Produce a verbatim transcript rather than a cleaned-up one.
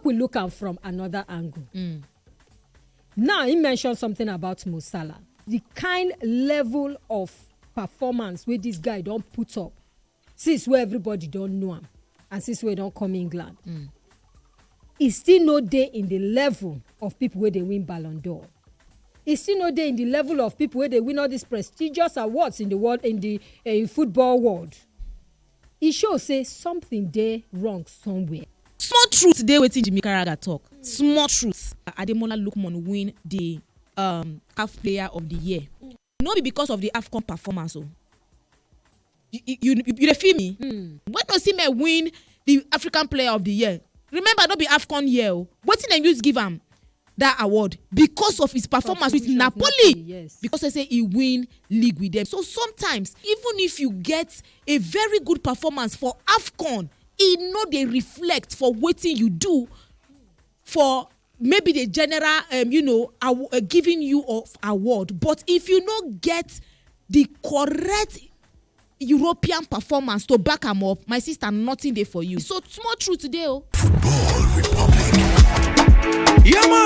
We look am from another angle. Now he mentioned something about Mo Salah. The kind level of performance wey this guy don put up since wey everybody don know am and since wey don come England, e still no dey in the level of people wey dey win Ballon d'Or. E still no dey in the level of people wey dey win all these prestigious awards in the world, in the eh, in football world. E show say something dey wrong somewhere. Small truth dey wetin Jimmy Carragher talk. Small truth. Ademola Lookman win the um, CAF Player of the Year. No be because of the AFCON performance o. You, you, you, you dey feel me? When Osimhen win the African Player of the Year, remember no be AFCON year o. Wetin dem use give am that award? Because of his performance with Contribution of Napoli. Napoli, yes. Because I say he win league with them. So sometimes, even if you get a very good performance for AFCON, e no dey reflect for wetin you do for maybe the general, um, you know, aw- uh, giving you of award. But if you no get the correct European performance to back am up, my sister, nothing dey for you. So small truth today o. Football Republic. Yeah, man.